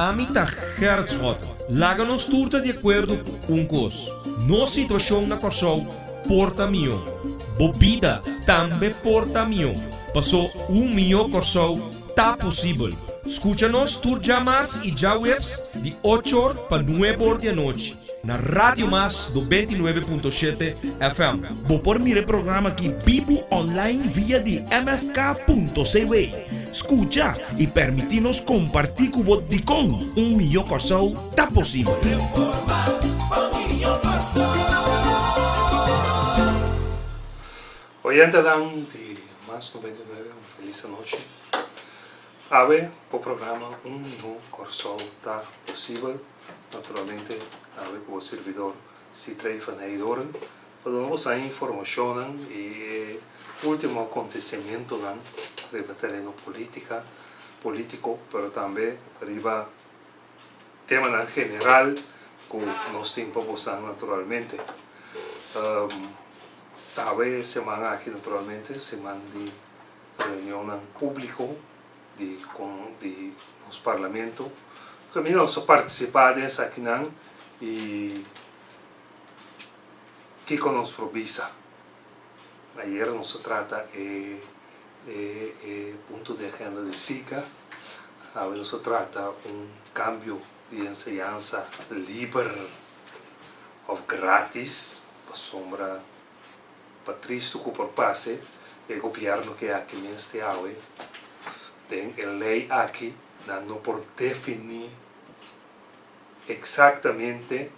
Ami ta Gerrit Schotte. Laga nos tur ta di akuerdo ku un kos, nos situashon na Kòrsou por ta mihó. Bo bida tambe por ta mihó, pasó un mihó Kòrsou ta posibel. Skucha nos tur djamars i djaweps di ocho or pa nuebe or di anochi na Radio Mas 99.7 FM. Bo por mira e programa aki bibu online via di mfk.cw. Skucha i permití nos kompartí ku bo dikon un mihó Kòrsou ta posibel. Oyentenan di Mas 99 un felis anochi. Awe bo programa Un Mihó Kòrsou Ta Posibel, naturalmente awe ku bo sirbidor Citrey van Heydoorn pa duna bo sa informashonnan i e ultimo akontesimentonan riba tereno politica, politico, pero tambe riba temanan general ku nos tin pa bosan naturalmente. Awe e seman aki naturalmente seman di reunionnan públiko di kon di nos parlamento. Kaminda nos a partisipá den esakinan i kiko nos por bisa. Ayer nos a trata e e e punto di agenda di Zika, awe nos a trata un kambio di enseñansa liber òf grátis pasobra Pa tristu ku por pase, e gobièrnu ke aki mes te awe, den e lei aki nan no por definí eksaktamente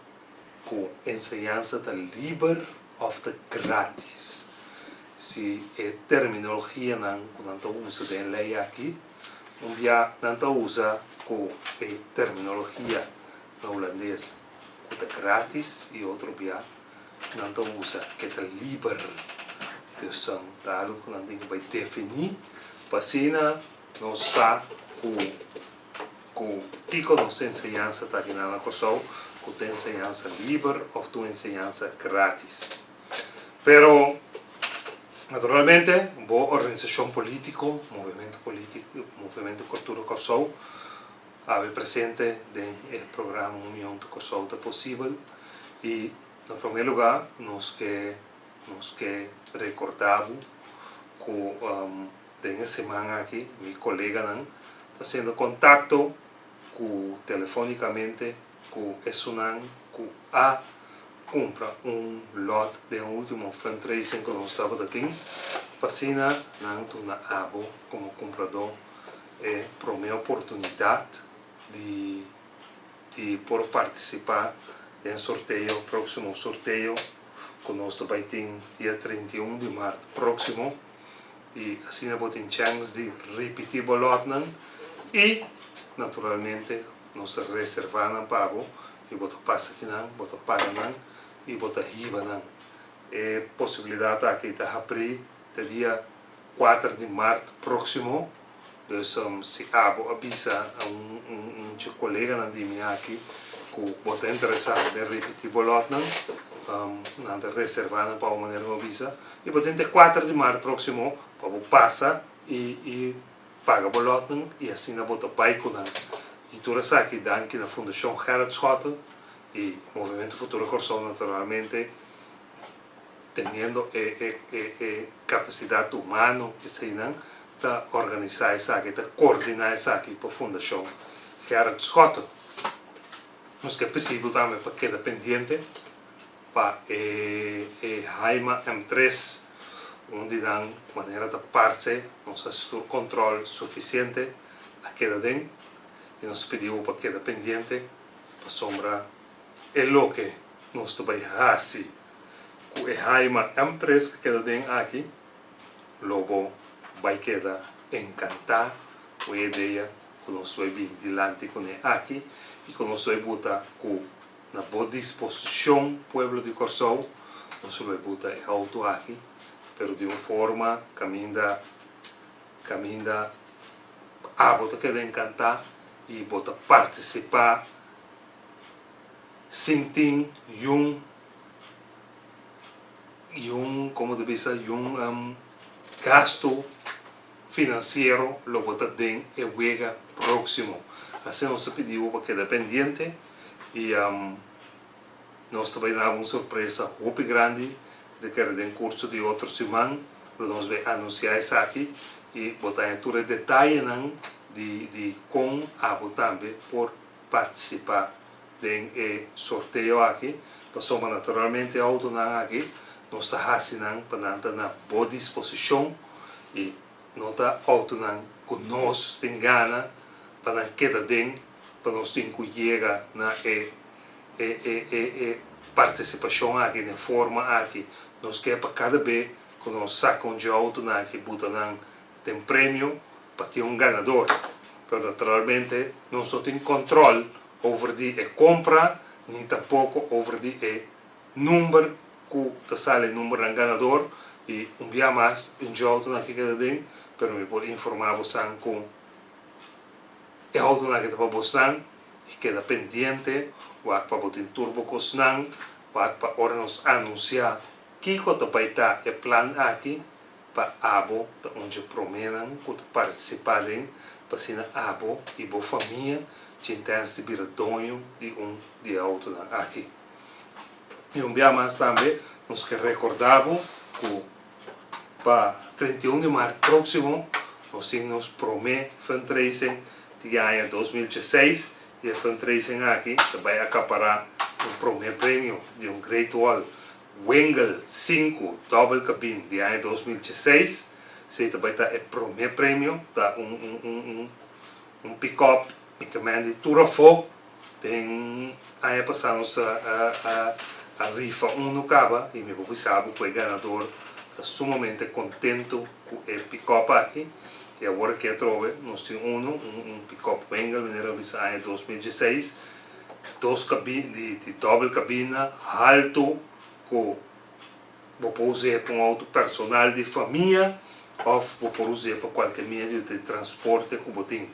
ku enseñansa ta liber òf ta grátis. Si e terminologianan ku nan ta usa den e lei aki, un bia nan ta usa ku e terminologia na hulandes ku ta grátis i otro bia Nan ta usa ke ta liber. Dus ta algu ku nan tin ku bai definí pa asina nos sa ku ku kiko nos enseñansa ta akinan na Kòrsou, ku ta enseñansa liber òf ta un enseñansa grátis. Pero naturalmente bo organisashon polítiko, movementu polítiko, Movementu Kultura Kòrsou awe presente den e programa Un Mion ta Kòrsou ta posibel i na promé lugá nos ke nos ke rekordá bo ku den e siman aki mi koleganan ta hasiendo kontakto ku telefónikamente ku esunnan ku a kumpra un lòt den e último fundraising ku nos tabata tin pa asina nan duna abo komo kumpradó e promé oportunidat di di por partisipá den sorteo, próksimo sorteo ku nos ta bai tin dia 31 di mart próksimo i asina bo tin chèns di ripití bo lòtnan i naturalmente nos ta reservá nan pa bo i bo ta pasa kinan, bo ta paga nan i bo ta hiba nan. E posibilidat aki ta habrí te dia kuater di mart próksimo. Dus si abo a bisa un un dje koleganan di mi aki ku bo ta interesá den ripití bo lòtnan, nan ta reservá nan pa bo manera ku bo bisa i bo tin te kuater di mart próksimo pa bo pasa i i paga bo lòtnan i asina bo ta bai ku nan. I tur esaki danki na Fundashon Gerrit Schotte i Movementu Futuro Kòrsou naturalmente. Teniendo e e e e capacidad humano eseinan ta organisa esaki, ta coordina esaki pa Fundacion Gerrit Schotte. Nos ke precibel tambe pa keda pendiente pa e e Haima M3 un di nan manera ta parce nos a stuur control suficiente a keda den y nos pidibo pa keda pendiente pasobra e loke nos ta bai hasi ku e Haima M3 ku keda den aki, lo bo bai keda enkantá ku e idea ku nos bai bin dilanti kuné aki i ku nos bai buta ku na bo disposishon pueblo di Kòrsou, nos lo bai buta e outo aki pero di un forma kaminda kaminda abo ta keda enkantá i bo ta partisipá Sin tin yun yun como ta bisa yun gasto. finansiero lo bo ta den e wega próksimo. Asina nos ta pidi bo pa keda pendiente i nos ta bai na un sorpresa hopi grandi di kere den kurso di otro siman lo nos bai anunsiá esaki i bo ta haña tur e detayenan di di kon abo tambe por partisipá den e sorteo aki pasobra naturalmente e outonan aki nos ta hasi nan pa nan ta na bo disposishon i no ta outonan ku nos tin gana pa nan keda den pa nos tin ku yega na e e e e e partisipashon aki den forma aki nos ke pa kada be ku nos saka un dje outonan aki buta nan den premio pa tin un ganador pero naturalmente nos no tin control over di e compra ni tampoco over di e number cu ta sali numbernan ganador y un bia mas un dje autonan aki keda den pero mi por informa bosan cu e autonan aki ta pa bosnan y keda pendiente wak pa bo tin tur bo cosnan wak pa ora nos anuncia kico ta bay ta e plan aki pa abo ta un dje proménan ku ta partisipá den pa asina abo i bo famia dje intens di bira doño di un di e outonan aki. I un bia mas tambe nos ke rekordá bo ku pa 31 di mart próksimo nos tin nos promé fundraising di aña 2016 i e fundraising aki ta bai akapará un promé premio di un Great Wall Wingle sinku dòbel kabin di aña 2016, esei ta bai ta e promé premio, ta un un un un un pikòp mi ta mende tur afó, den aña pasá nos a a a rifa unu kaba i mi por bisa bo ku e ganador ta sumamente kontentu ku e pikòp aki i awor aki atrobe nos tin unu un un pikòp Wingle manera mi bisa aña 2016. Dos kabina di di dòbel kabina haltu ku bo por us'é pa un outo personal di famia òf bo por us'é pa kualke medio di transporte ku bo tin.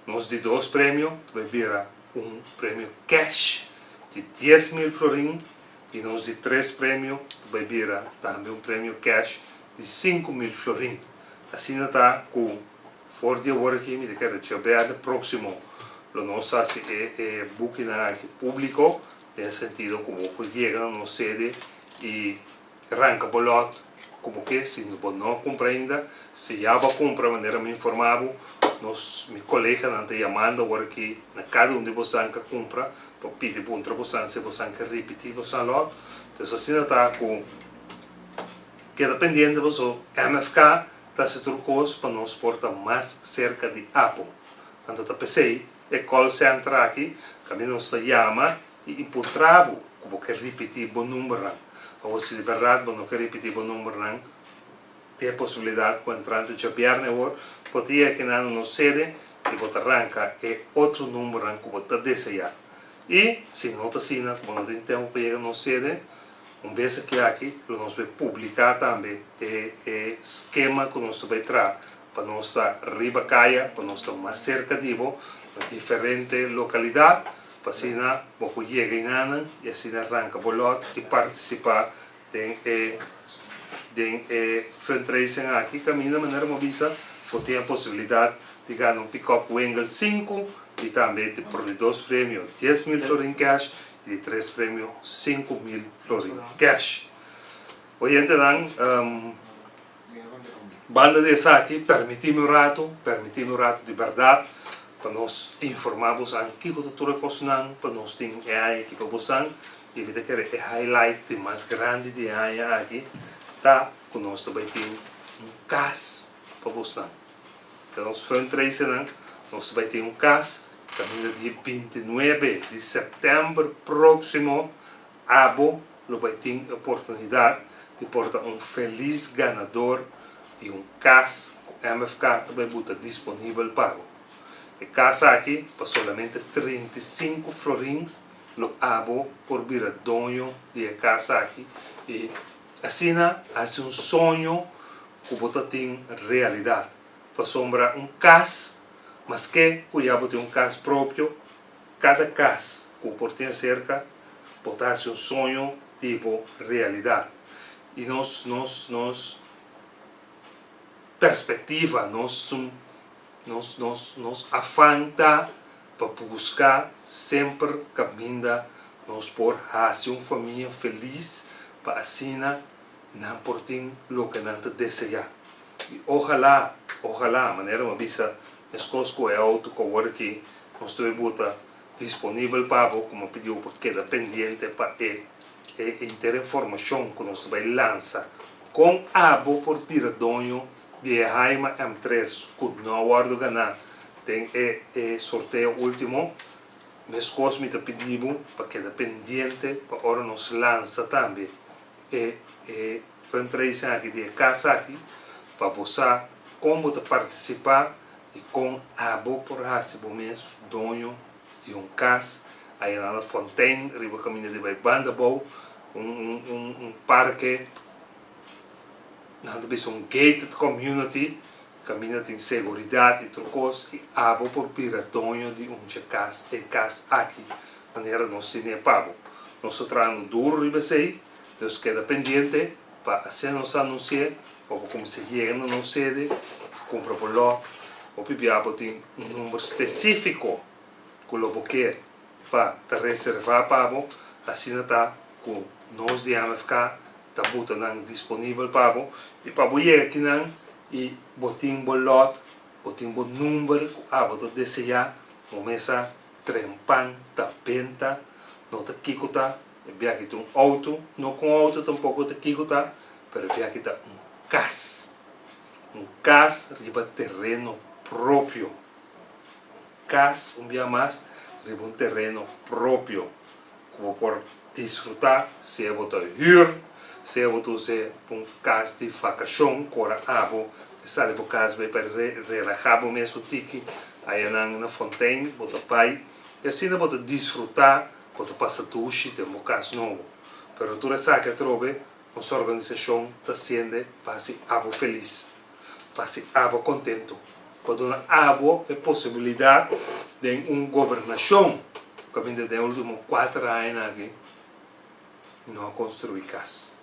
Nos di dos premio ta bai bira un premio kèsh di 10,000 florin i nos di tres premio ta bai bira tambe un premio kèsh di 5,000 florin. Asina ta ku For di awor aki mi ta kere djabièrnè próksimo lo nos hasi e e bukinan aki públiko den sentido ku bo por yega na nos sede i ranka bo lòt ku bo ke. Si bo no a kumpra ainda, si ya bo a kumpra manera mi informá bo, nos mi koleganan ta yamando awor aki na kada un di bosan ku a kumpra pa pidi puntra bosan si bosan ke ripití bosan lòt. Entonces asina ta ku keda pendiente boso MFK. Ta hasi tur kos pa nos por ta mas serka di Apo. Anto ta p'esei e call center aki kaminda nos ta yama i impuntra bo ku bo ke ripití bo numbernan. Awor si di bèrdat bo no ke ripití bo numbernan, tin e posibilidat ku entrante djabièrnè awor bo ta yega kinan na nos sede i bo ta ranka e otro numbernan ku bo ta deseá. I si no ta asina ku bo no tin tempu pa yega nos sede, Un bes aki aki lo nos bay publica tambe e e skema cu nos ta bay traha pa nos ta riba caya, pa nos ta mas cerca di bo na diferente localidad pa asina bo por yega enanan y asina ranca bo lot y participa den e den e fundraising aki caminda manera bo bisa bo tin e posibilidad di gana un pick-up Wingle sinku y tambe di por di dos premio 10,000 florin cash y di tres premio 5,000 florin cash. Oyentenan, banda di esaki permiti mi un rato, permiti mi un rato di berdad pa nos informa bosan kico ta tur e cosnan pa nos tin e aña aki pa bosan y mi ta kere e highlight di mas grandi di e aña aki ta cu nos ta bay tin un cas pa bosan. Ta nos fundraisernan, nos ta bai tin un kas kaminda di 29 di sèptèmber próksimo abo lo bai tin e oportunidat di por ta un felis ganador di un kas ku MFK ta bai buta disponibel pa bo. E kas aki pa solamente 35 florin lo abo por bira doño di e kas aki i asina hasi un soño ku bo ta tin realidat. Pasobra un kas, maske ku ya bo tin un kas propio, kada kas ku por tin aserka, bo ta hasi un soño di bo realidat. I nos, nos, nos. perspektiva, nos nos nos nos afan ta pa buska semper kaminda nos por hasi un famia felis pa asina nan por tin loke nan ta deseá. I ohalá, ohalá, manera mi a bisa, meskos ku e outo ku awor aki nos ta buta disponibel pa bo, ku mi a pidi bo pa keda pendiente pa e e henter informashon ku nos ta bai lansa kon abo por bira doño di e Haima M tres ku no a wòrdu ganá den e e sorteo último. Meskos mi ta pidi bo pa keda pendiente pa ora nos lansa tambe e e fundraising aki di e kas aki pa bo sa kon bo ta partisipá i kon abo por hasi bo mes doño di un kas aya na na Fontein riba kaminda di bai Bandabou un un un un parke nan ta bisa un gated community kaminda tin seguridat i tur kos i abo por bira doño di un dje kas e kas aki manera nos tene pa bo. Nos ta trahando duro riba esei, dus keda pendiente pa asina nos anunsi'é pa bo kuminsá yega na nos sede i kumpra bo lòt. Hopi bia bo tin un number spesífiko ku lo bo ke pa ta reservá pa bo, asina ta ku nos di MFK ta buta nan disponibel pa bo i pa bo yega akinan i bo tin bo lòt, bo tin bo number ku abo ta deseá, bo mesa Trempan ta benta, no ta kiko ta, e biaha ta un auto, no ku un auto tampoko ta kiko ta, pero e biaha ta un kas, un kas riba tereno propio, un kas un bia mas riba un tereno propio ku bo por disfruta sea bo ta hür, sea bo ta us'é pa un kas di vakashon ku ora abo ta sali bo kas bai pa relahá bo mes un tiki ayanan na Fontein bo ta bai i asina bo ta disfrutá bo ta pasa dushi den bo kas nobo. Pero tur esaki atrobe nos organisashon ta hasiende pa hasi abo felis, pa hasi abo kontentu, pa duna abo e posibilidat den un gobernashon kaminda den e ultimo kuater añanan aki no a konstruí kas.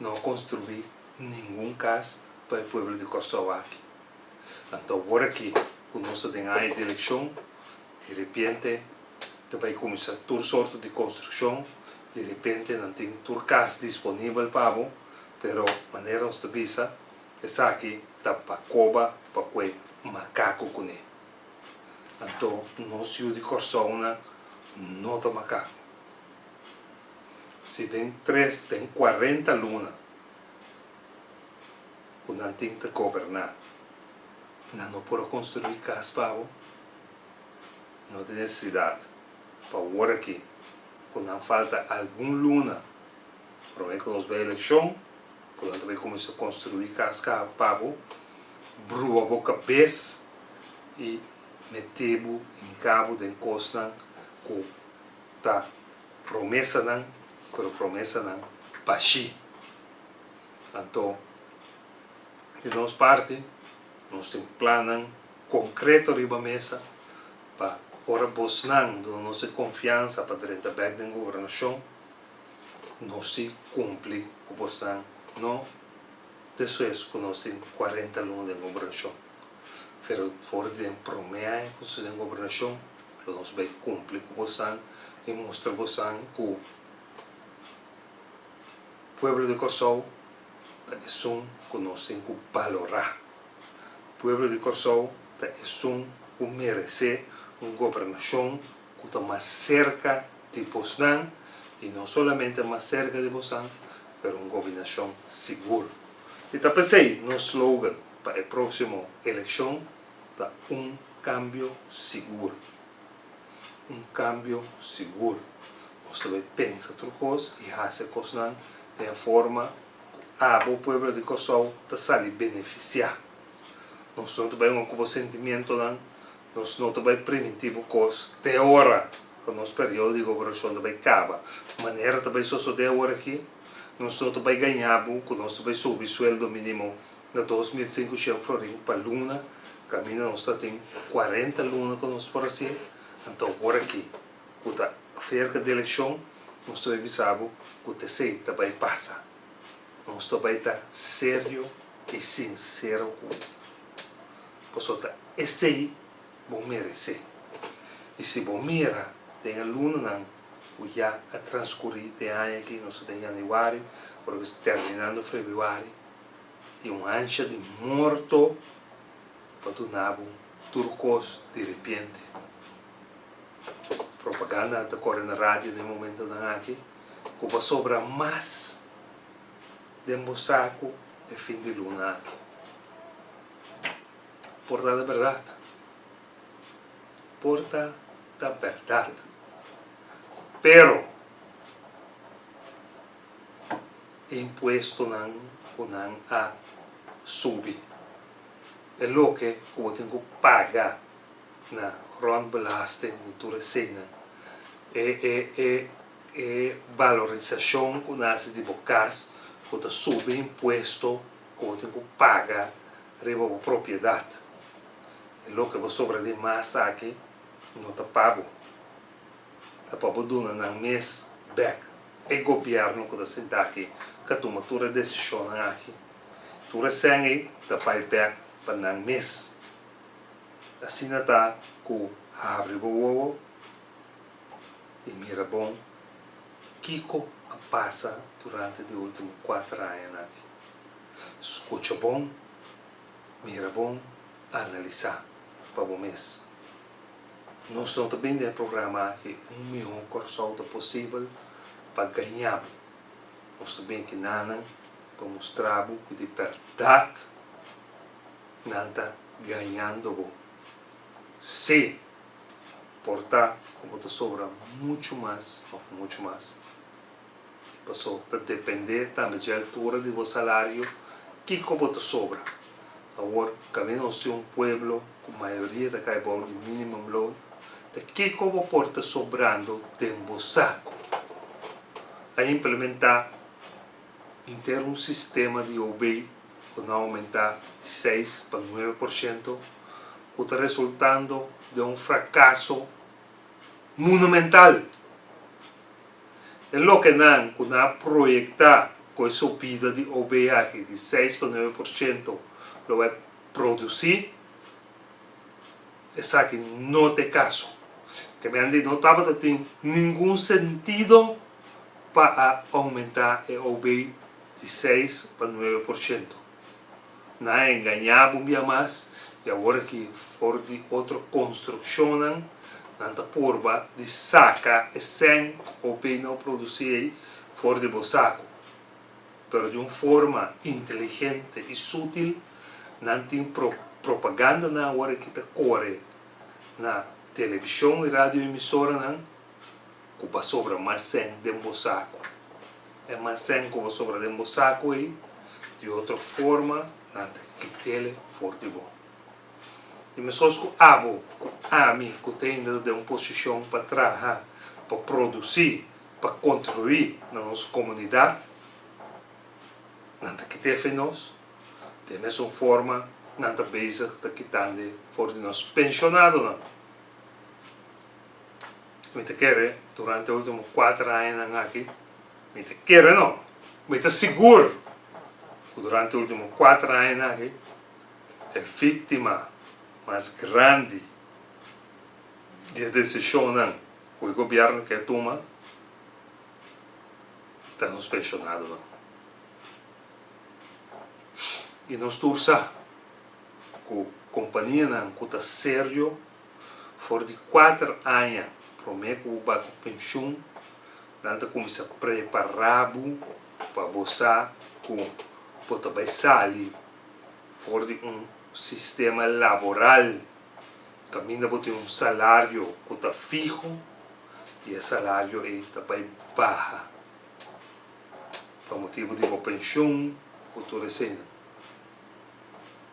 No a konstruí ningun kas pa e pueblo di Kòrsou aki. Anto awor aki ku nos ta den aña di elekshon, di repente ta bai kuminsá tur sorto di konstrukshon, di repente nan tin tur kas disponibel pa bo, pero manera nos ta bisa, esaki ta pa koba pa kue makaku kuné. Anto nos yu di Kòrsounan no ta makaku. Si den tres, den kuarenta luna ku nan tin ta goberná, nan no por a konstruí kas pa bo? No tin nesesidat pa awor aki ku nan falta algun luna promé ku nos bai elekshon, ku nan ta bai kuminsá konstruí kas pa bo, brua bo kabes i mete bo hinká bo den kosnan ku ta promesanan, pero promesanan bashí. Anto, di nos parti, nos tin plannan konkreto riba mesa pa ora bosnan duna nos e konfiansa pa drenta bèk den gobernashon, nos si kumpli ku bosnan, no despues ku nos tin kuarenta luna den gobernashon, pero for di den promé aña ku nos ta den gobernashon lo nos bai kumpli ku bosnan i mustra bosnan ku Pueblo di Kòrsou ta esun ku nos tin ku balorá. Pueblo di Kòrsou ta esun ku meresé un gobernashon ku ta mas serka di bosnan i no solamente mas serka di bosnan pero un gobernashon sigur. I ta p'esei nos slogan pa e próksimo elekshon ta Un kambio sigur. Un kambio sigur. Nos ta bai pensa tur kos i hasi e kosnan den e forma ku abo pueblo di Kòrsou ta sali benefisiá. Nos no ta bai hunga ku bo sentimientonan, nos no ta bai primintí bo kos te ora ku nos periodo di gobernashon ta bai kaba. Manera ta bai sosodé awor aki, nos no ta bai gañá bo ku nos ta bai subi sueldo mínimo na 2500 florin pa luna, kaminda nos ta tin 40 luna ku nos por hasié, anto awor aki ku ta aferka di elekshon nos ta bai bisa bo ku t'esei ta bai pasa. Nos ta bai ta serio. i sinsero ku bo. Pasobra ta esei bo meresé. I si bo mira den e lunanan ku ya a transkurí den aña aki, nos ta den yanüari, ora ku ta terminando febrüari, tin un ansha di morto pa duna bo tur kos diripiente. Propagandanan ta kore na radio den e momentonan aki ku bo a sobra mas den bo saku e fin di luna aki. Por ta ta bèrdat. Por ta ta bèrdat. Pero e impuestonan ku nan a subi, e loke ku bo tin ku paga na grondbelasting i tur eseinan, e e e e balorisashon ku nan hasi di bo kas ku ta subi impuesto ku bo tin ku paga riba bo propiedat. E loke bo sobra di mas aki no ta pa bo. Ta pa bo duna nan mes bek. E gobièrnu ku ta sinta aki ka tuma tur e desishonnan aki. Tur e sèn ei ta bai bek pa nan mes. Asina ta ku habri bo wowo i mira bon kiko a pasa durante di ultimo kuater añanan aki. Skucha bon, mira bon, analisá pa bo mes. Nos no ta bini den e programa aki un mihó Kòrsou ta posibel pa gaña bo. Nos ta bini kinanan pa mustra bo ku di bèrdat nan ta gañando bo. Sí, por ta ku bo ta sobra muchu mas òf muchu mas. Paso ta depende tambe dje altura di bo salario kiko bo ta sobra. Awor kaminda nos tin un pueblo ku mayoria ta kai bou di minimum loan, ta kiko bo por ta sobrando den bo saku? A implementa henter un sistema di OB ku nan a aumenta di seis pa 9% ku ta resultando den un frakaso monumental. E lokenan ku nan a proyektá ku e subida di OB aki di seis pa 9% lo bai produsí, esaki no ta e kaso. Kemende no tabata tin ningun sentido pa a oumentá e OB di seis pa 9%. Nan a engañá bo un bia mas i awor aki for di otro konstrukshonnan nan ta purba di saka e sèn ku OP no produsí ei for di bo saku. Pero di un forma inteligente i sutil nan tin propagandanan awor aki ta kore na televishon i radioemisoranan ku bo a sobra mas sèn den bo saku. E mas sèn ku bo sobra den bo saku ei, di otro forma nan ta kit'el for di bo. I meskos ku abo ku ami ku ta ainda ta den un posishon pa traha, pa produsí, pa kontribuí na nos komunidat, nan ta kit'é for di nos. Den mesun forma nan ta bezig ta kitand'e for di nos penshonadonan. Mi ta kere durante e ultimo kuater añanan aki, mi ta kere no, mi ta sigur ku durante e ultimo kuater añanan aki e víktima mas grandi di e desishonnan ku e gobièrnu ke tuma ta nos penshonadonan. I nos tur sa ku kompanianan ku ta serio For di kuater aña promé ku bo bai ku penshun, nan ta kuminsá prepará bo pa bo sa ku bo ta bai sali for di un sistema laboral kaminda bo tin un salario ku ta fiho i e salario ei ta bai baha pa motibu di bo penshun ku tur eseinan.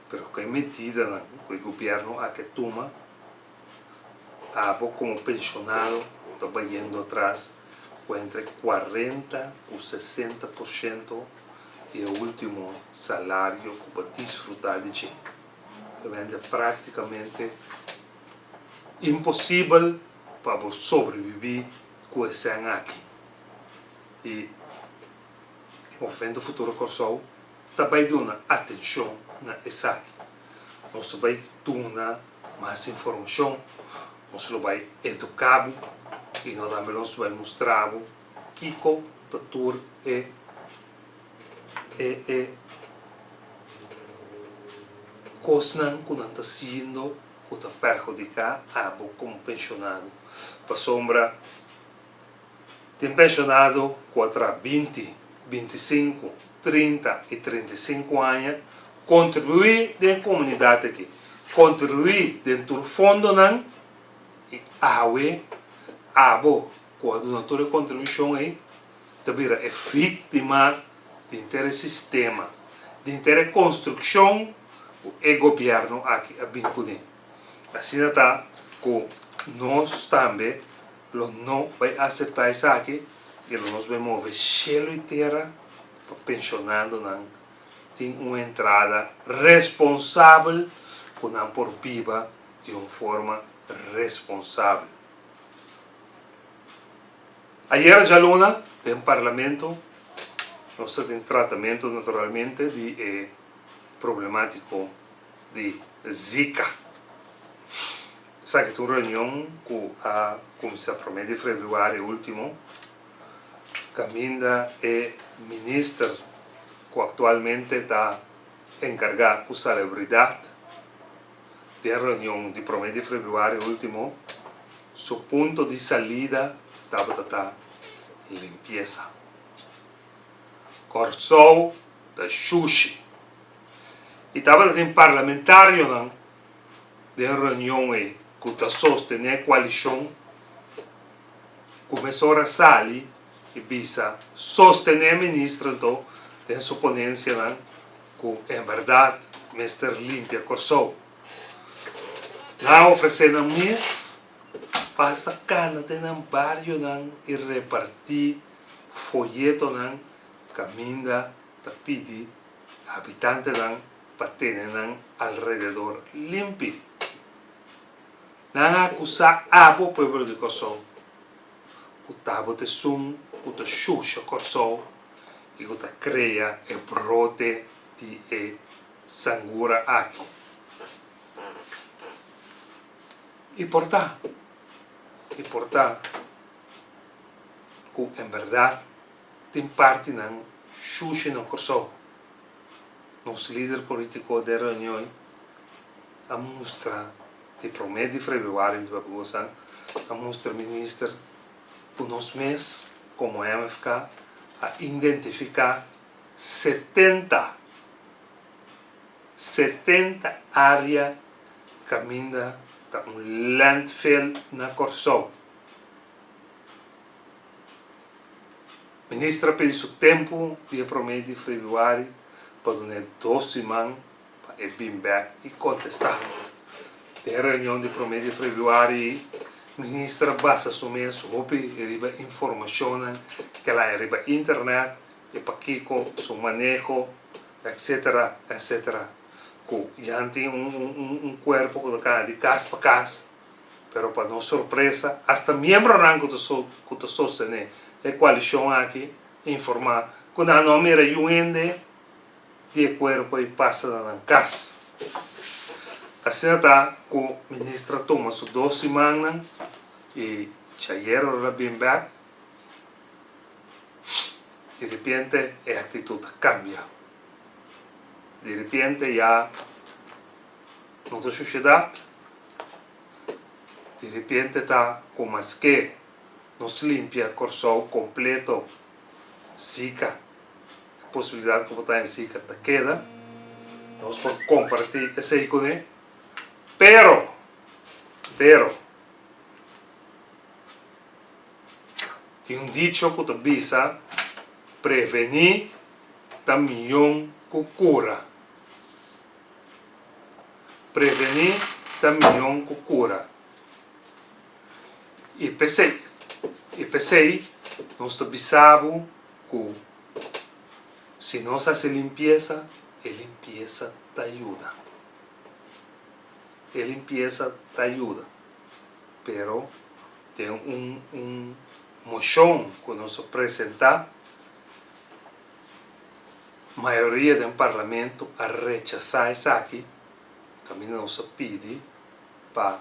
Pero ku e medidanan ku e gobièrnu a ke tuma, abo komo penshonado ta bayendo atras ku entre 40 ku 60% di e último salario ku bo a disfrutá di dje. Realmente práktikamente imposibel pa bo sobrebibí ku e sèn aki. I Movemento Futuro Kòrsou. ta bai duna atenshon na esaki. Nos ta bai duna mas informashon, nos lo bai eduká bo i no tambe nos bai mustra bo kiko ta tur e e e kosnan ku nan ta hasiendo ku ta perhudiká abo komo penshonado. Pasobra tin penshonado ku a traha binti, 25, 30 i 35 aña kontribuí den e komunidat aki, kontribuí den tur fondonan i awe abo ku a duna tur e kontribushon ei ta bira e víktima di henter e sistema, di henter e konstrukshon ku e gobièrnu aki a bin kuné. Asina ta ku nos tambe lo no bai aseptá esaki i lo nos bai move shelu i tera pa penshonadonan tin un entrada responsabel ku nan por biba di un forma responsabel. Ayera djaluna den Parlamento nos ta tin tratamentu naturalmente di e problemátiko di Zika. Esaki ta un reunion ku a kuminsá promé di febrüari último kaminda e minister ku aktualmente ta enkargá ku salebridat den reunion di promé di febrüari último su punto di salida tabata ta limpiesa. Kòrsou ta shushi i tabata tin parlamentarionan den reunion ei ku ta sostené koalishon ku mesora sali i bisa sostené minister anto den su ponensianan ku en bèrdat mester limpia Kòrsou. Nan a ofresé nan mes pa hasta kana den nan barionan i repartí foyetonan kaminda ta pidi habitantenan pa tene nan alrededor limpi. Nan a akusá abo pueblo di Kòrsou ku ta bo ta esun ku ta shusha Kòrsou i ku ta krea e brote di e sangura aki. I por ta, i por ta ku en bèrdat tin partinan shushi na Kòrsou. Nos lider polítiko den reunion a mustra di promé di febrüari mi ta papia ku bosan, a mustra minister ku nos mes komo MFK a identifiká 70, 70 área kaminda ta un landfill na Kòrsou. Minister a pidi su tempu di e promé di febrüari pa dun'é dos siman pa e bin bek i kontestá. Den e reunion di promé di febrüari minister a basa su mes hopi riba informashonnan ke el haña riba internet i pakiko su maneho etcetera etcetera ku ya tin un kuerpo ku ta kana di kas pa kas pero pa nos sorpresa hasta miembronan ku ta ku ta sostené e koalishon aki informá ku nan no a mira yu hende di e kuerpo i pasa na nan kas. Asina ta ku minister a tuma su dos simannan i djayer ora el a bin bek, di repente e aktitut a kambia. Di repente ya no ta shushedat, di repente ta ku maske nos limpia Kòrsou kompleto, Zika E posibilidat ku bo ta en Zika ta keda. Nos por kompartí esei kuné. Pero, pero, tin un dicho ku ta bisa, Prevení ta mion ku kura. Prevení ta mion ku kura. I p'esei, i p'esei nos ta bisa bo ku si nos hasi limpiesa, e limpiesa ta yuda. E limpiesa ta yuda. Pero den un un moshon ku nos a presentá. Mayoria den Parlamento a rechasá esaki, kaminda nos a pidi pa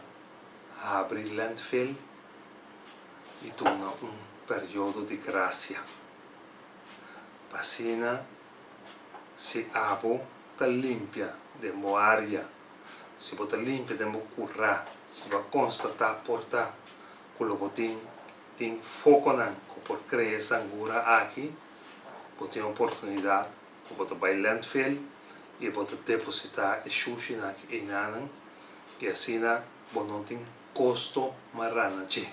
habri landfill i duna un periodo di grasia. Pa asina si abo ta limpia den bo área, si bo ta limpia den bo kurá, si bo a konstatá por ta ku lo bo tin tin fokonan ku por krea e sangura aki, bo tin oportunidat ku bo ta bai landfill i bo ta depositá e shushinan aki einanan i asina bo no tin kosto mará na dje.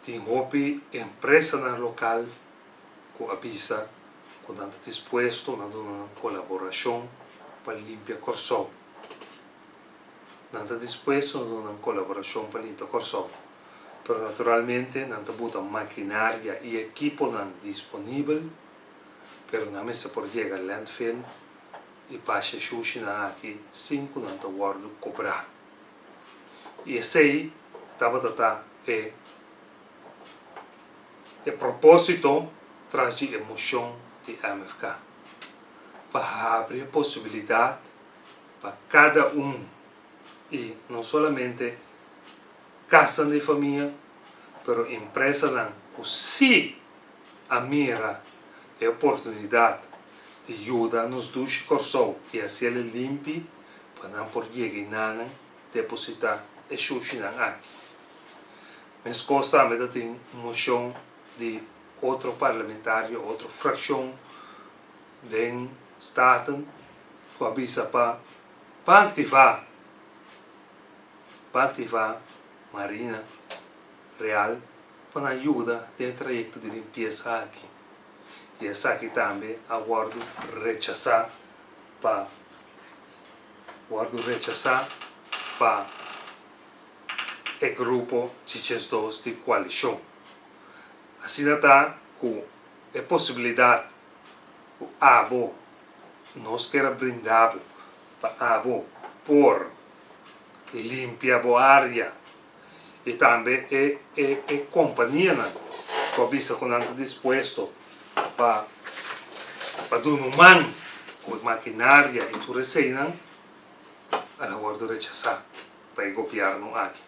Tin hopi empresanan lokal ku a bisa ku nan ta dispuesto na duna nan kolaborashon pa limpia Kòrsou. Nan ta dispuesto na duna nan kolaborashon pa limpia Kòrsou, pero naturalmente nan ta buta makinaria i ekiponan disponibel, pero nan mester por yega landfill i basha e shushinan aki sin ku nan ta wòrdu kobrá. I esei tabata ta e e propósito tras di e moshon di MFK, pa habri e posibilidat pa kada un i no solamente kasnan di famia pero empresanan ku sí a mira e oportunidat di yuda nos dushi Kòrsou i hasiel e limpi pa nan por yega i nanan depositá e shushinan aki. Meskos tambe ta tin moshon di otro parlamentario, otro frakshon den Staten ku a bisa pa pa aktivá pa aktivá Marina Real pa nan yuda den e trayekto di limpiesa aki. I esaki tambe a wòrdu rechasá pa wòrdu rechasá pa e grupo 12 di koalishon. Asina ta ku e posibilidat ku abo nos kier a brinda bo pa abo por limpia bo área i tambe e e e kompanianan ku a bisa ku nan ta dispuesto pa pa duna un man ku e makinaria i tur eseinan a la wòrdu rechasá pa e gobièrnu aki.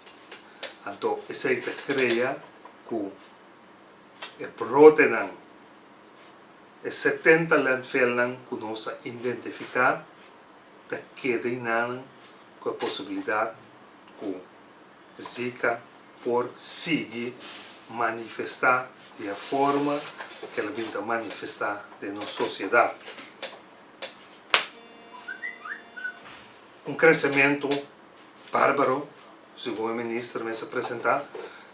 Anto esei ta krea ku e brotenan, e 70 landfillnan ku nos a identifiká ta keda enanan ku e posibilidat ku Zika por sigui manifestá di e forma ku el a bin ta manifestá den nos sosiedat. Un kresementu bárbaro, segun e minister mes a presentá.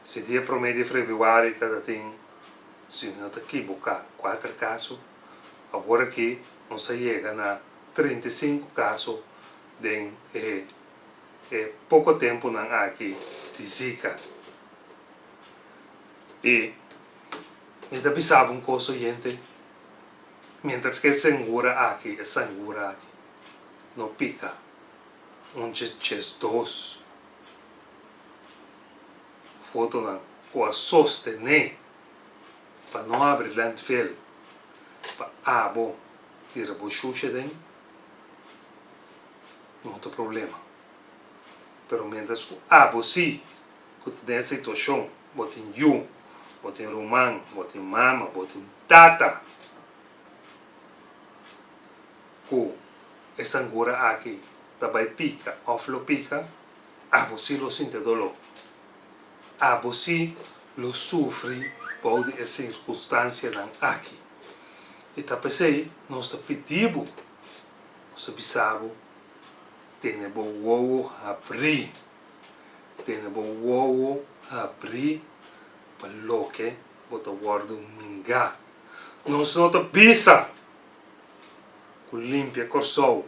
Si dia promé di febrüari tabatin, si mi no ta kiboká, kuater kaso, awor aki nos a yega na 35 kaso den e e poko tempunan aki di Zika. I mi ta bisa bo un kos oyente, miéntras ku e sengura aki, e sangura aki no pika un dje 12 fotonan ku a sostené pa no habri landfill pa abo tira bo shusha den, no ta problema. Pero mientras ku abo si ku ta den e situashon, bo tin yu, bo tin ruman, bo tin mama, bo tin tata ku e sangura aki ta bai pika òf lo pika, abo si lo sinti e doló. Abo si lo sufri bou di e sirkunstansianan aki. I ta p'esei nos ta pidi bo, nos ta bisa bo, tene bo wowo habrí, tene bo wowo habrí pa loke bo ta wòrdu ningá. Nos no ta bisa ku limpia Kòrsou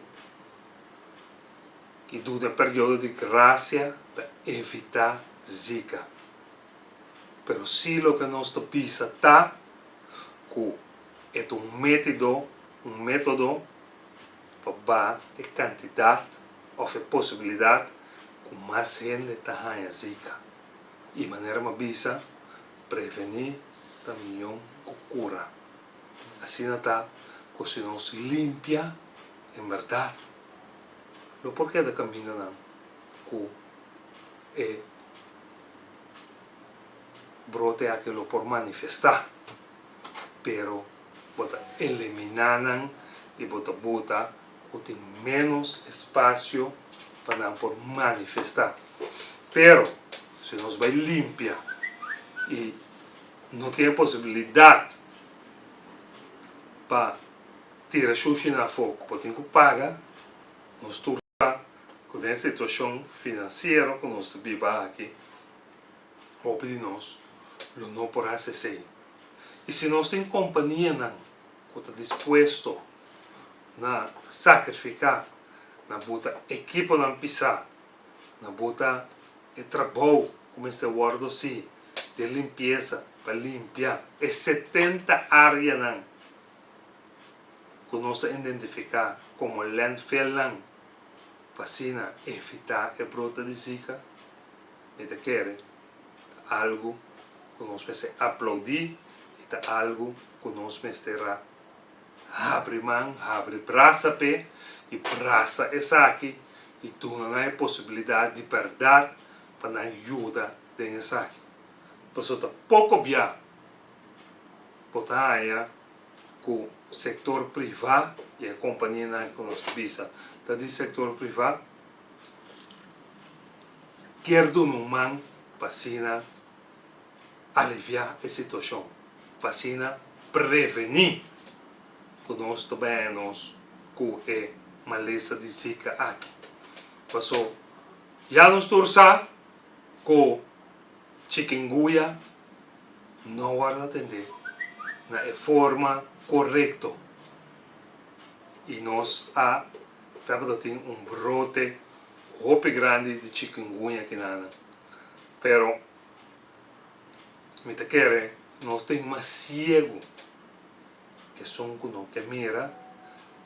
i duna periodo di grasia ta evitá Zika. Pero sí loke nos ta bisa ta ku e ta un métido, un método pa baha e kantidat òf e posibilidat ku mas hende ta haña Zika. I manera mi a bisa, prevení ta mion ku kura. Asina ta. ku si nos limpia en bèrdat lo por keda kamindanan ku e brote aki lo por manifestá, pero bo ta eliminá nan i bo ta buta ku tin ménos espasio pa nan por manifestá. Pero si nos bai limpia i no tin e posibilidat pa tira shushi na afó ku bo tin ku paga, nos tur sa ku den e situashon finansiero ku nos ta biba aki, hopi di nos lo no por hasi esei. I si nos tin kompanianan ku ta dispuesto na sakrifiká, na buta ekiponan pisá, na buta e trabou ku mester wòrdu hasi den limpiesa pa limpia e 70 áreanan ku nos a identifiká komo landfillnan pa asina evitá e brote di Zika, mi ta kere ta algu ku nos mester aplaudí i ta algu ku nos mester a habri man, habri brasa p'e i brasa esaki i duna nan e posibilidat di bèrdat pa nan yuda den esaki. Pasobra ta poko bia bo ta haña ku sektor privá i e kompanianan ku nos ta bisa ta di sektor privá kier duna un man pa asina aliviá e situashon, pa asina prevení ku nos ta bai haña nos ku e malesa di Zika aki. Paso ya nos tur sa ku chikinguya no wòrdu atendé na e forma korekto i nos a tabata tin un brote hopi grandi di chikungunya kinanan. Pero mi ta kere nos tin mas siegu ke esun ku no ke mira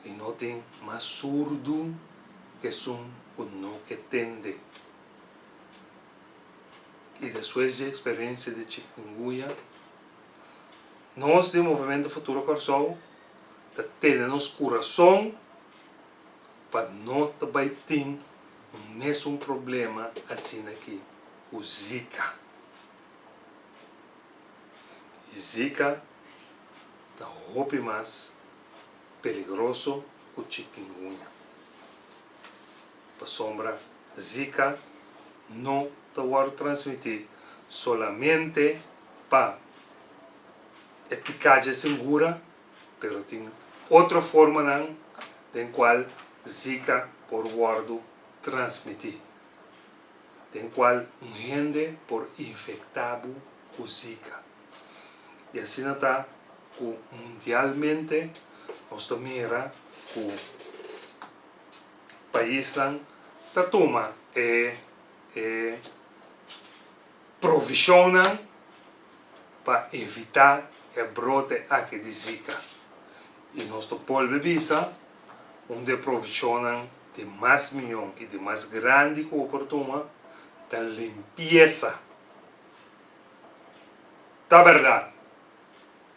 i no tin mas surdu ke esun ku no ke tende. I despues dje eksperensia di chikungunya, nos di Movemento Futuro Kòrsou ta tene nos kurason pa no ta bai tin un mesun problema asina aki ku Zika. I Zika ta hopi mas peligroso ku chikungunya. Pasobra Zika no ta wòrdu transmití solamente pa e piká dje singura, pero tin otro formanan den kual Zika por wòrdu transmití, den kual un hende por infektá bo ku Zika. I asina ta ku mundialmente nos ta mira ku Paisnan ta tuma e e provishonnan pa evitá e brote aki di Zika. I nos ta bolbe bisa un di e provishonnan di mas miyon i di mas grandi ku bo por tuma ta limpiesa. Ta bèrdat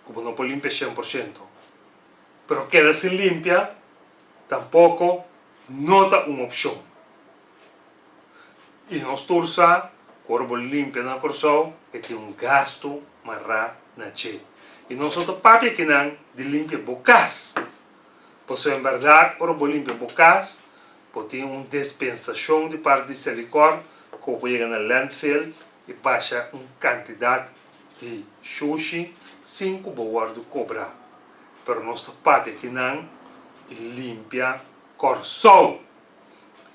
ku bo no por limpia 100%, pero keda sin limpia Tampoco no ta un opcion. Y nos tur sa cu ora bo limpia na Corsou e tin un gasto mará na dje. Y nos no ta papia kinan di limpia bo cas. Pasobra en berdad ora bo limpia bo cas bo tin un despensacion di parti di Selikor cu bo por yega na landfill y basha un cantidad di shushi sin cu bo wordo cobra. Pero nos ta papia kinan di limpia Kòrsou,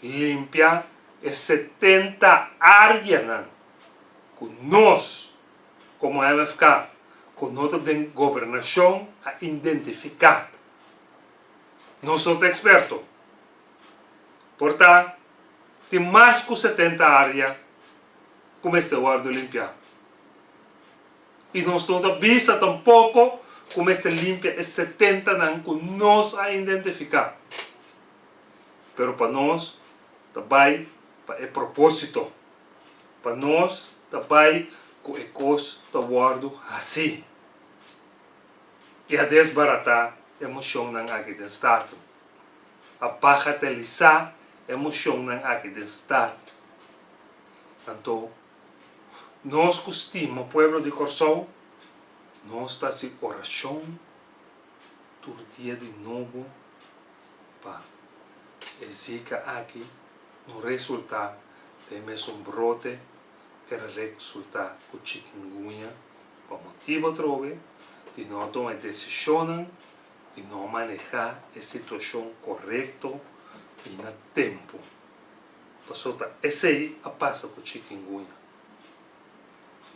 limpia e 70 áreanan ku nos komo MFK ku no ta den gobernashon a identifiká. Nos no ta eksperto. Por ta tin mas ku 70 área ku mester wòrdu limpiá. I nos no ta bisa tampoko ku mester limpia e setentanan ku nos a identifiká. Pero pa nos ta bai pa e propósito. Pa nos ta bai ku e kos ta wòrdu hasí. I a desbaratá e moshonnan aki den Staten. A bagatelisá e moshonnan aki den Staten. Anto nos ku stima pueblo di Kòrsou, nos ta hasi orashon tur dia di nobo pa e zika aki no resultá den mesun brote ku a resultá ku chikungunya pa motibu atrobe di no a tuma e desishonnan di no a manehá e situashon korekto i na tempu. Pasobra ta esei a pasa ku chikungunya.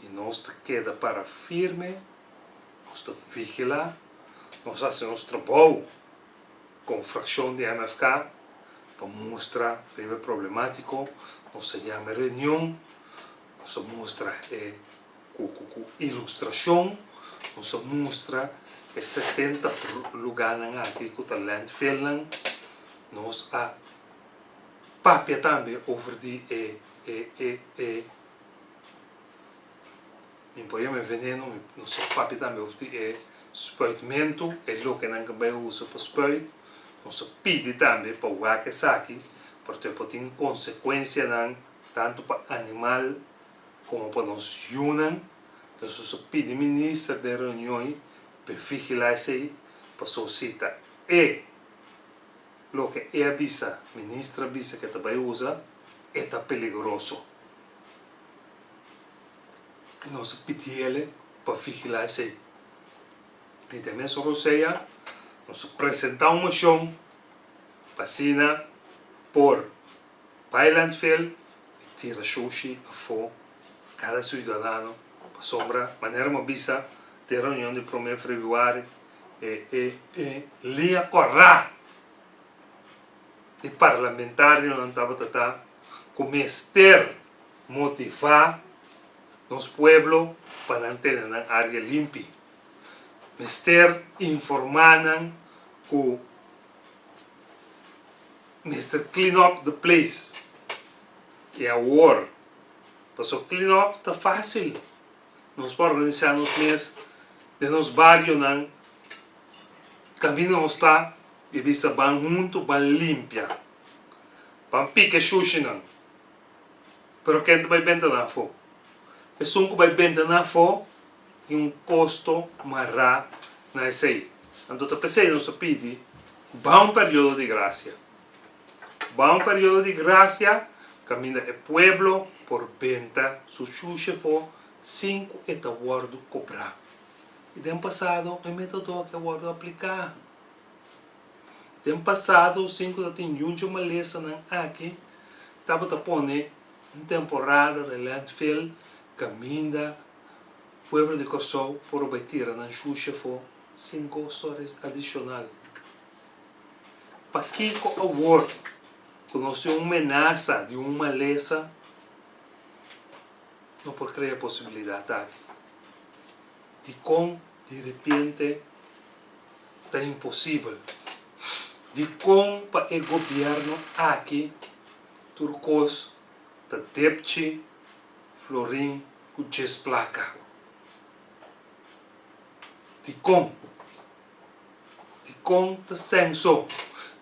I nos ta keda para firme, nos ta vigilá, nos hasi nos trabou komo frakshon di MFK pa mustra riba e problemátiko, nos a yama e reunion, nos a mustra e ku ku ilustrashon, nos a mustra e 70 lugánan aki ku ta landfillnan, nos a papia tambe over di e e e e Mi por yama e veneno, mi nos a papia tambe over di e spuitmentu, e lokenan ku bai usa pa spuit. Nos a pidi tambe pa wak esaki, porque por tin konsekuensianan tantu pa animal komo pa nos yunan. Nos a pidi minister den reunion pa e vigilá esei, pasobra si ta e loke e a bisa, minister a bisa ku e ta bai usa, e ta peligroso. I nos a pidiele pa vigilá esei. I den mesun rosea nos a presentá un moshon pa asina por bai landfill i tira shushi afó kada siudadano pasobra manera mi a bisa den reunion di prome febrüari e e e liña kòrá di parlamentarionan tabata ta ku mester motivá nos pueblo pa nan tene nan área limpi. Mester informá nan ku mester clean up the place. I awor, pasobra clean up ta fásil. Nos por organisá nos mes den nos barionan kaminda nos ta i bisa ban huntu ban limpia, ban pika e shushinan. Pero ken ta bai benta nan afó? Esun ku bai benta nan afó tin un kosto mará na esei. Anto ta p'esei nos a pidi, Ban un periodo di grasia. Ban un periodo di grasia kaminda e pueblo por benta su shushi afó sin ku e ta wòrdu kobrá. I den pasado e metodo aki a wòrdu apliká. Den pasado sin ku ta tin yuncho malesanan aki tabata pone un temporada den landfill kaminda pueblo di Kòrsou por a bai tira nan shushi afó sin kosto adishonal. Pakiko awor ku nos tin un menasa di un malesa no por krea posibilidat aki? Dikon di repente ta imposibel? Dikon pa e gobierno aki tur kos ta depchi florin ku djes plaka? Dikon? Dikon ta senso?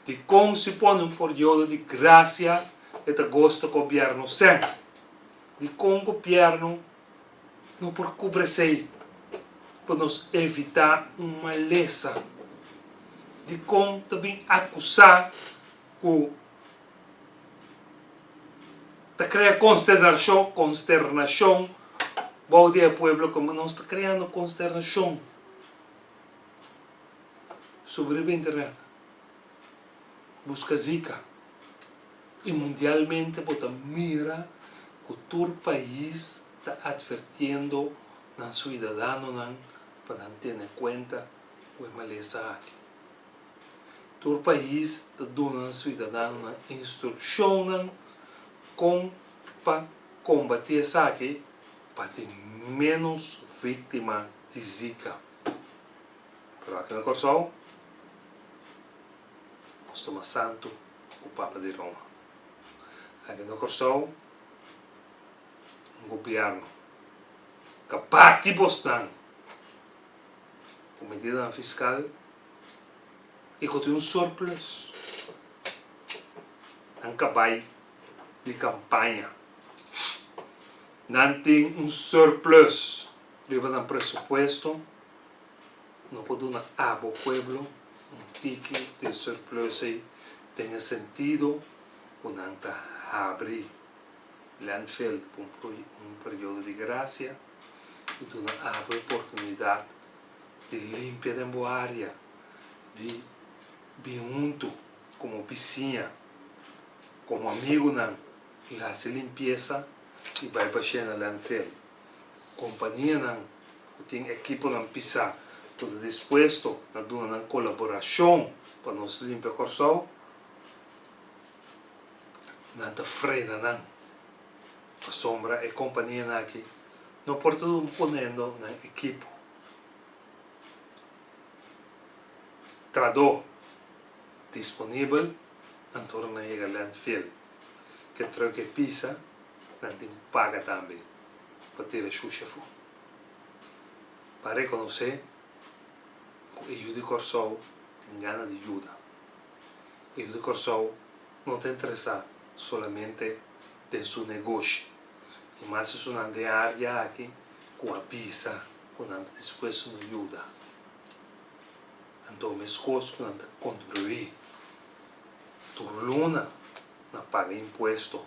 Dikon si pone un periodo di grasia e ta gosta gobierno sen? Dikon gobierno No por kubra esei pa nos evitá un malesa. Dikon ta bin akusá ku ta krea konsternashon, konsternashon bou di e pueblo komo nos ta kreando konsternashon subi riba internet buska zika i mundialmente bo ta mira ku tur pais ta atvertiendo nan suidadanonan pa nan tene kuenta ku e malesa aki. Tur pais ta duna nan suidadanonan instrukshonnan kon pa kombatí esaki pa tin ménos víktima di Zika. Pero aki na Kòrsou nos ta mas santu ku Papa di Roma. Aki na Kòrsou. Un gobierno ka bati bosnan ku medidanan fiskal. I ku tin un surplus. Nan kabai di kampaña. Nan tin un surplus riba nan presupuesto. No por duna abo pueblo un tiki di e surplus ei den e sentido ku nan ta habri landfill pa un periodo di gracia i duna abo e oportunidat di limpia den bo area, di bin huntu komo bisiña, komo amigunan i hasi limpiesa i bai bash'é na landfill. Kompanianan ku tin ekiponan pisá ku ta dispuesto na duna nan kolaborashon pa nos limpia Kòrsou, nan ta frena nan pasobra e kompanianan aki no por ta ponendo nan ekipo tradó disponibel anto ora nan yega landfill. Ke truck e pisa nan tin ku paga tambe pa tira shushi afó. Pa rekonosé ku e yu di Kòrsou tin gana di yuda. E yu di Kòrsou no ta interesá solamente den su negoshi i mas esunnan den área aki ku a bisa ku nan ta dispuesto na yuda. Anto meskos ku nan ta kontribuí tur luna na paga impuesto,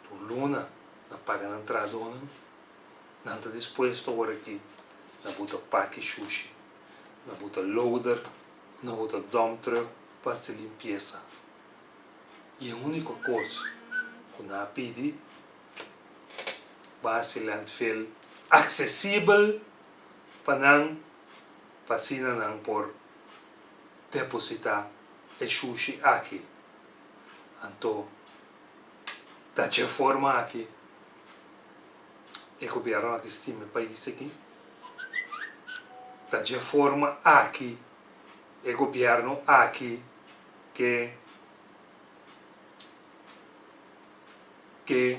tur luna na paga nan trahadónan, nan ta dispuesto awor aki na buta paki shushi, na buta loader, na buta dump truck pa hasi limpiesa. I e úniko kos ku nan a pidi pa hasi landfill aksesibel pa nan pa asina nan por depositá e shushi aki. Anto ta dje forma aki e gobièrnu aki stima e pais aki? Ta dje forma aki e gobièrnu aki ke ke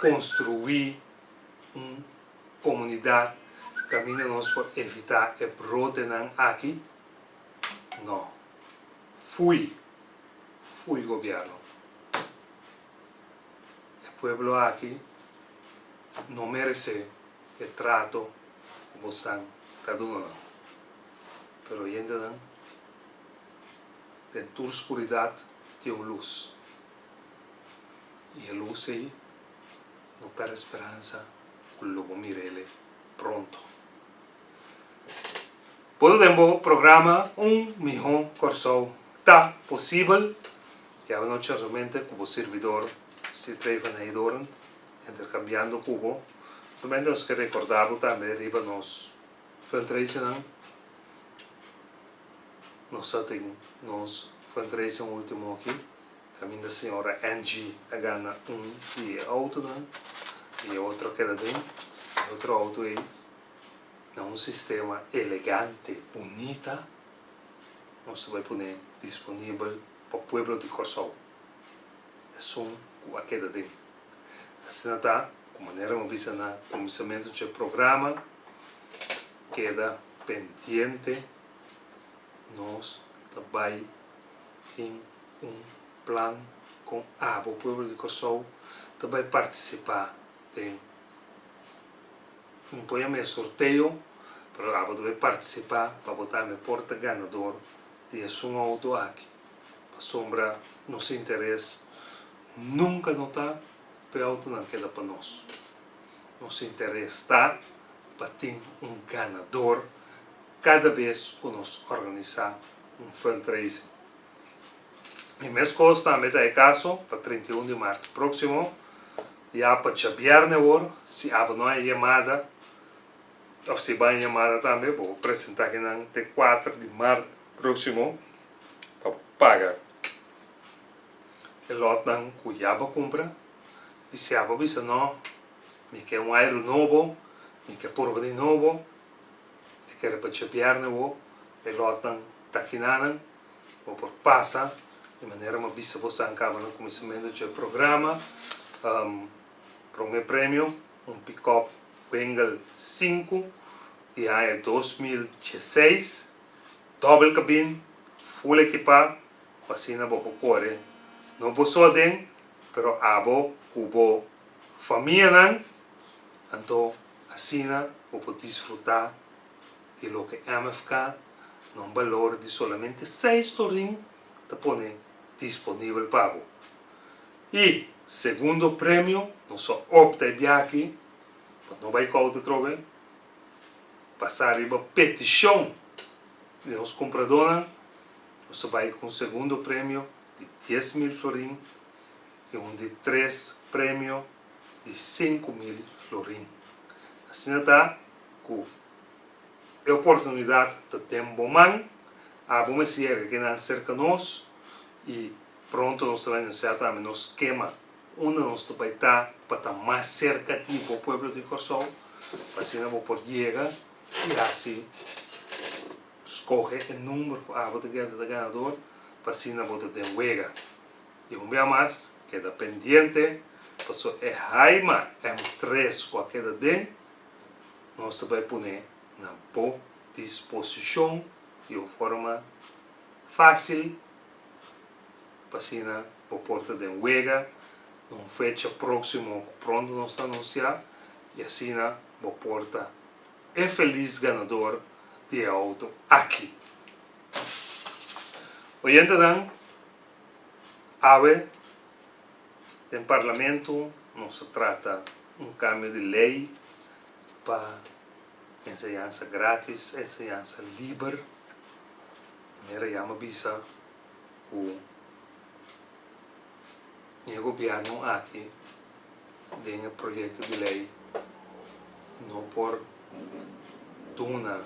konstruí un komunidat kaminda nos por evitá e brotenan aki? No. Fui. Fui gobièrnu. E pueblo aki no meresé e trato ku bosan ta duna nan. Pero yendenan den tur skuridat tin un lus. I e lus ei no pèrdè speransa ku lo bo mir'el pronto. Bo ta den bo programa Un Mihó Kòrsou Ta Posibel. I awanochi realmente ku bo sirbidor Citrey van Heydoorn interkambiando ku bo. Solamente nos ke rekordá bo tambe riba nos fundraisingnan. Nos a tin nos fundraising ultimo aki kaminda señora Angie a gana un di e autonan i e otro a keda den. E otro auto ei na un sistema elegante, bunita, nos ta bai pone disponibel pa pueblo di Kòrsou, esun ku a keda den. Asina ta ku manera mi a bisa na kuminsamentu dje programa, keda pendiente, nos ta bai tin un plan kon abo pueblo di Kòrsou ta bai partisipá den Un por yama e sorteo, pero abo ta bay participa pa bo tambe por ta ganador di esun auto aki. Pasobra nos interes nunca no ta pa e autonan keda pa nos. Nos interes ta pa tin un ganador cada bes cu nos organisa un fundraising. Y mescos tambe ta e caso pa 31 di maart proximo. Ya pa djabièrnè awor, si abo no a yamada òf si bo a yamada tambe, bo por presentá kinan te kuater di mart próksimo pa bo paga e lòtnan ku ya bo kumpra. I si abo bisa no, mi ke un airu nobo, mi ke purba di nobo, mi ta kere pa djabièrnè awor e lòtnan ta kinanan. Bo por pasa di manera mi a bisa bosan kaba na kuminsamentu dje programa. Prome premio, un pikòp Wingle sinku di aña 2016. Dòbel kabin, full ekipá, ku asina bo por kore no bo so aden, pero abo ku bo famianan, anto asina bo por disfrutá di loke MFK na un balor di solamente seis florin ta pone disponibel pa bo. I segundo premio nos a opta e biaha aki pa no bai ku auto atrobe, Basá riba petishon di nos kumpradónan, nos ta bai ku un segundo premio di 10,000 florin i un di tres premio di 5000 florin. Asina ta ku e oportunidat ta den bo man, abo mester yega kinan serka nos i pronto nos ta bai anunsiá tambe nos skema Unda nos ta bai ta pa ta mas serka di bo pueblo di Kòrsou, pa asina bo por yega i hasi skohe e number ku abo ta keda ta ganador, pa asina bo ta den wega. I un bia mas, keda pendiente, paso e Haima M3 ku a keda den, nos ta bai pone na bo disposishon di un forma fásil. Pa asina bo por ta den wega na un fecha próksimo ku pronto nos ta anunsiá i asina bo por ta e felis ganador di e outo aki. Oyentenan, awe den Parlamento nos ta trata un kambio di lei pa enseñansa gratis, enseñansa liber, manera yama bisa. ku e gobièrnu aki den e proyekto di lei no por duna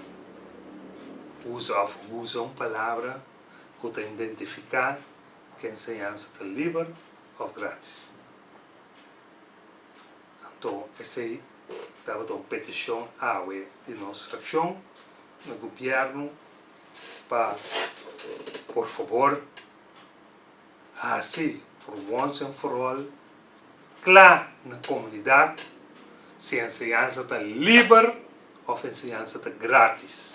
usa òf usa un palabra ku ta identifiká ku enseñansa ta liber òf gratis. Anto esei tabata un petishon awe di nos frakshon na gobièrnu. Pa por fabor hasi for once and for all kla na komunidat si enseñansa ta liber òf enseñansa ta gratis.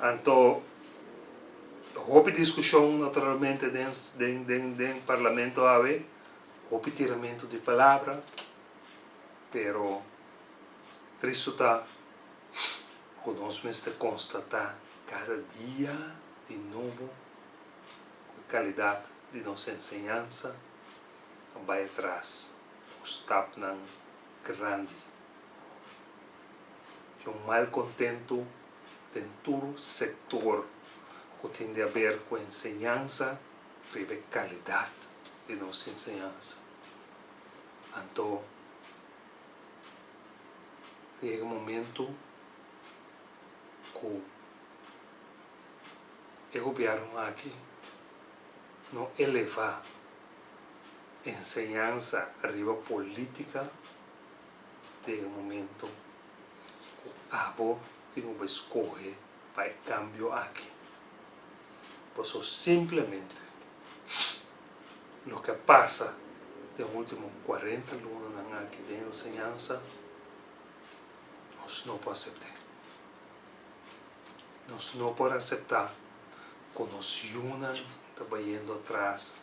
Anto hopi diskushon naturalmente den den den parlamento awe, hopi tiramentu di palabra, pero tristu ta ku nos mester konstatá kada dia di nobo ku e kalidat di nos enseñansa a bai atras ku stapnan grandi. Tin un malkontentu den tur sektor ku tin di aber ku enseñansa riba e kalidat di nos enseñansa. Anto Ta yega momento ku e gobièrnu aki no elevá enseñansa riba polítika, ta yega momento ku abo tin ku bai skohe pa e kambio aki. Pasobra simplemente loke a pasa den ultimo 40 lunanan aki den enseñansa nos no por asept'é. Nos no por aseptá ku nos yunan ta bayendo atras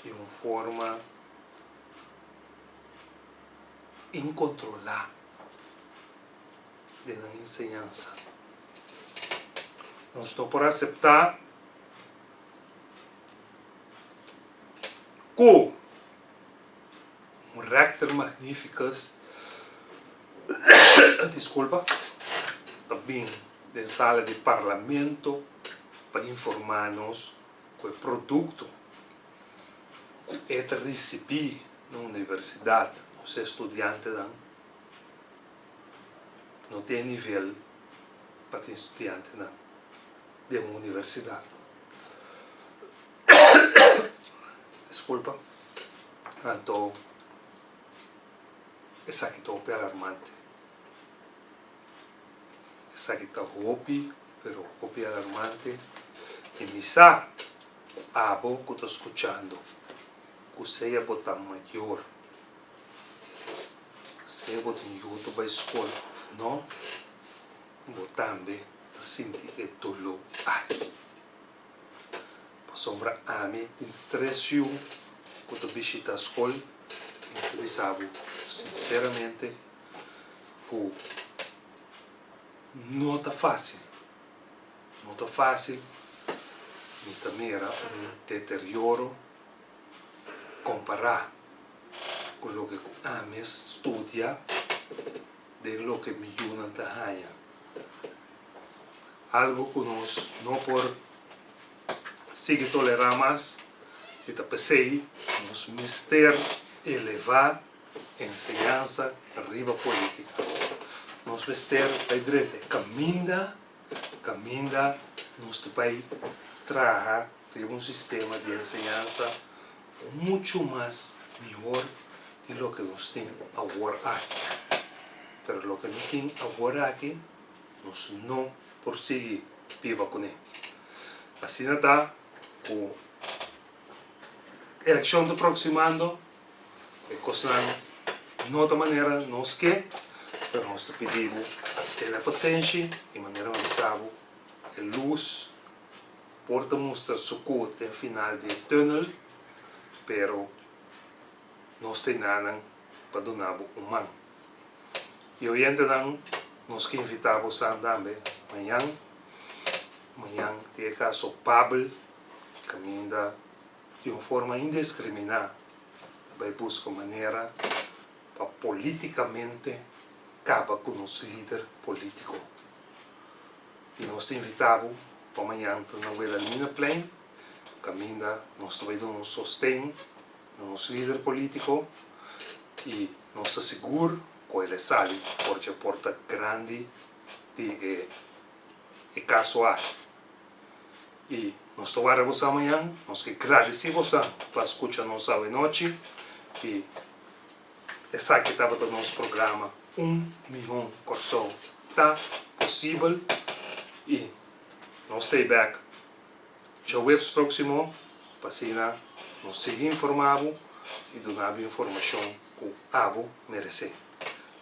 di un forma inkontrolá den nan enseñansa. Nos no por aseptá ku un rector magnificus, disculpa, ta bin den sala di parlamento pa informa nos ku e produkto ku e ta risibí na universidat, nos estudiantenan no tin e nivel pa tin studiantenan den un universidat. Disculpa. Anto esaki ta hopi alarmante. Esaki ta hopi pero hopi alarmante y mi sa cu abo cu ta scuchando cu sea bo ta mayor, sea bo tin yu ta bay scol of no, bo tambe ta. sinti e doló aki. Pasobra ami tin tres yu ku ta bishita skol i mi ta bisa bo sinseramente ku no ta fásil. No ta fásil. Mi ta mira un deterioro kompará ku loke ku ami a studia den loke mi yunan ta haña. Algu ku nos no por sigui tolerá mas i ta p'esei nos mester elevá enseñansa riba polítika. Nos mester bai drenta e kaminda, kaminda nos ta bai traha riba un sistema di enseñansa muchu mas mihor di loke nos tin awor aki. Pero loke nos tin awor aki nos no por sigui biba kuné. Asina ta ku elekshon ta proksimando, e kosnan no ta manera nos ke, pero nos ta pidi bo tene pasenshi i manera nos bisa bo e lus por ta mustra sukú den final di e tùnel, pero nos ta enanan pa duna bo un man. I oyentenan, nos ke invitá bosan tambe mañan. Mañan tin e kaso Pabel, kaminda di un forma indiskriminá ta bai buska manera pa polítikamente kaba ku nos lider polítiko. I nos ta invitá bo pa mañan ta na Wilhelminaplein, kaminda nos ta bai duna un sosten na nos lider polítiko i nos ta sigur ku el e sali for dje porta grandi di e e kaso aki. I nos ta warda boso mañan, nos ke gradisí boso pa skucha nos awe nochi i esaki tabata nos programa Un Mihó Kòrsou Ta Posibel i nos ta e bèk djaweps próksimo pa asina nos sigui informá bo i duna bo informashon ku abo meresé.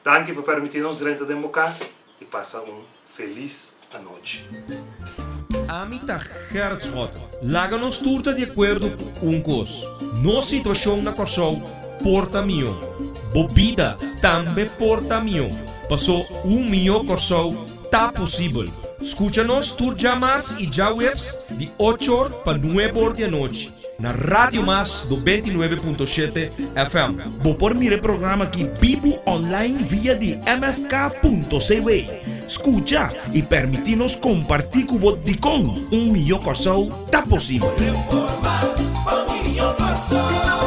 Danki pa permití nos drenta den bo kas i pasa un felis anochi. Ami ta Gerrit Schotte. Laga nos tur ta di akuerdo ku un kos, nos situashon na Kòrsou por ta mihó. Bo bida tambe por ta mihó, pasó un mihó Kòrsou ta posibel. Skucha nos tur djamars i djaweps di ocho or pa nuebe or di anochi na Radio Mas 99.7 FM. Bo por mira e programa aki bibu online via di mfk.cw. Skucha i permití nos kompartí ku bo dikon un mihó Kòrsou ta posibel. Reforma pa un mihó Kòrsou.